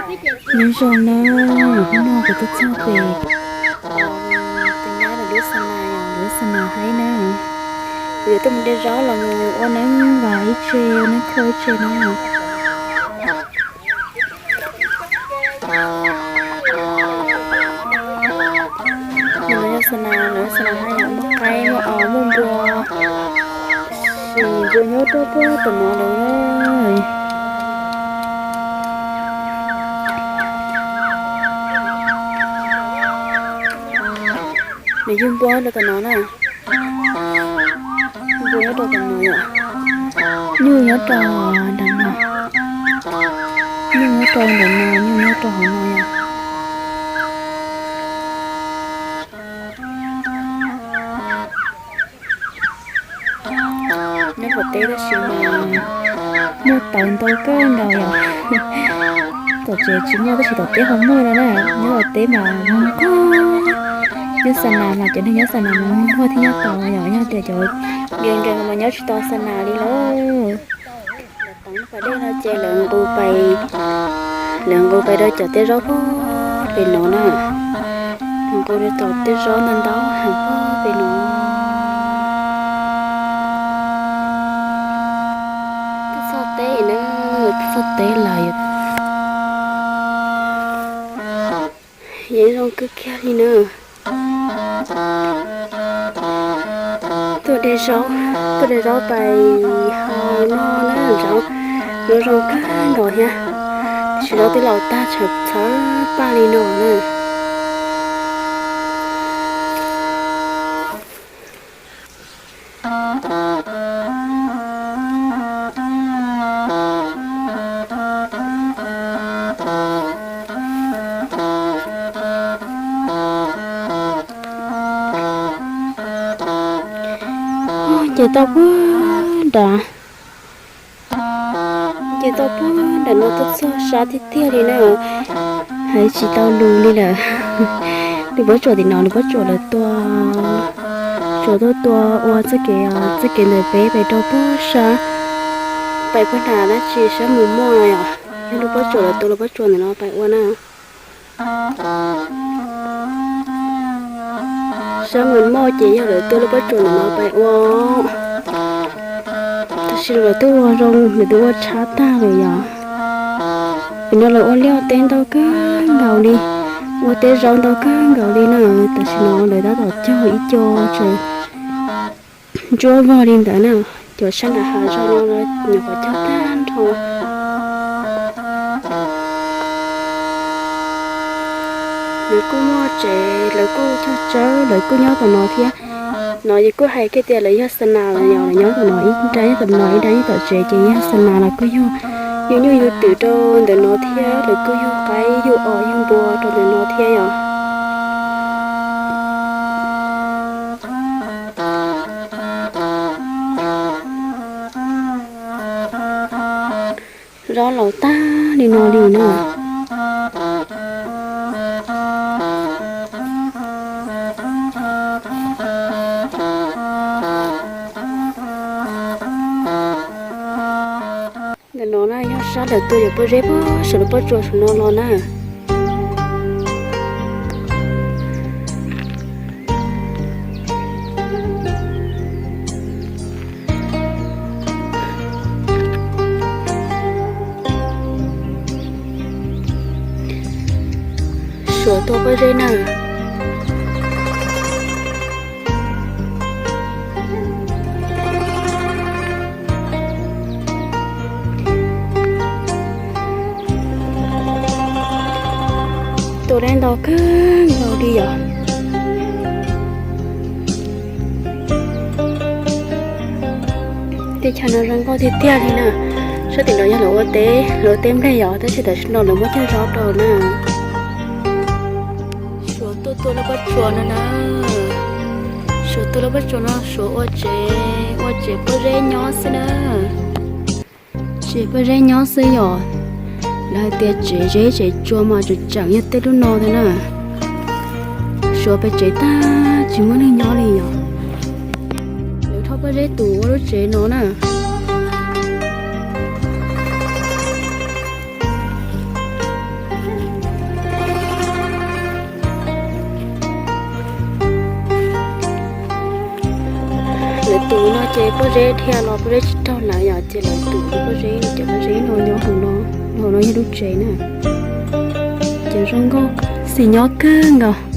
Nyob zoo na, hnub no kuv tuaj txog pem tus nyab lawv lub xa nas, lub xa nas haib na. Kuv yuav tuaj mus de zaub los mus ua neeb los ib tse, ua neeb kho ib tse na. Nws los yog xa nas, lawv xa nas haib, muaj qaib, muaj os, muaj npua, sis npua nyob rau puag tom no lawm. Nws yug npua rau tom no na. Npua nyob rau tom no yom. Nyuj nyob rau nram no. Nyuj nyob rau nram no, nyuj nyob rau hauv no yom. Nyob tom teb tab sis mas muaj tawv ntau kawg nkaus yom. Tom tsev tsis muaj tab sis tom teb ho muaj no na. Nyob tom teb mas nquag, nyob xa nas mas cov neeg nyob xa nas mas nquag thiab nyob tau yom, yog tias cov nkees nkees mas nyob tsis tau xa nas li lauj. Pas dej no ces lawv nqus pais, lawv nqus pais rau cov teb zaub puag pem no na. Nqus rau tom teb zaub ntau ntau heev puag pem no. Tuaj txog teb na, tuaj txog teb lawm. Yeej zoo kawg kiag li na. Tuaj de zaub, tuaj de zaub pais hau no na, zaub zoo kawg nkaus thiab. Tab sis zaub twb laus tag tshawv txhawv paj li no na. Ces tau puag nrad, ces tau puag nram no tuaj txog sab tiag tiag li na. Hais tsis tau lus li lawm. Nws pob tsuas tim no, nws pob tsuas lawv tua, tsuas tuaj tua ua txoj kev, txoj kev ntawm peb pais rau puag sab, pais puag nram dab tsi sab Mus Moj no yom. Yog lub pob tsuas lawv tua lub pob tsuas ntawm no pais ua na. Sab Mus Moj ces yog lawv tua lub pob tsuas ntawm no pais ua. Tam sim no lawv twb ua zoo, lawv twb ua tshab tag lawm yom. Tam sim no lawv ua liaj teb ntau kawg nkaus li, ua teb zaub ntau kawg nkaus li na. Tam sim no lawv tab tom cog ib co tsev ntsuab vog li ntawd na. Cov sab nram hav zoov no nyuam qhuav cog tag nrho. Lawv kuj muaj tsev, lawv kuj cog tsawb, lawv kuj nyob tom no thiab. No ces kuj hais kiag tias lawv yog xa nas los yog lawv nyob tom no ib nrab, nyob tom no ib nrab, nyob tom tsev ces yog xa nas los kuj yug, yug nyuj yug twm rau ntawm no thiab, lawv kuj yug qaib yug os yug npua rau ntawm no thiab yom. Zaub laus tag li no li na. Ntawm no na yog sab lawv tua cov pob zeb puag saum lub pob tsuas saum no los na. Suav tua pob zeb na. Tua dej ntau kawg nkaus li yom. Teb chaws no zoo nkauj tiag tiag li na. Sab tim no yog lawv ua teb, lawv ua teb nplej yom, tab sis tam sim no lawv muab cog zaub rau na. Suav tuaj tua lub pob tsuas no na. Suav tua lub pob tsuas no, Suav ua tsev, ua tsev pob zeb nyob xwb na. Tsev pob zeb nyob xwb yom. Lawv hais tias tsev zeb tsev tsua mas tseem tseem yog tej lub no thiab na. Suav pem tsev tag tsis muaj neeg nyob li yom. Lawv thauj pob zeb tus ua lub tsev no na. Tus no ces pob zeb dhia los pob zeb tsis raug lawm yom, ces lawv tus pob zeb, cov pob zeb no nyob hauv no, hauv no yog lub tsev na. Ces zoo nkauj, xis nyob kawg nkaus.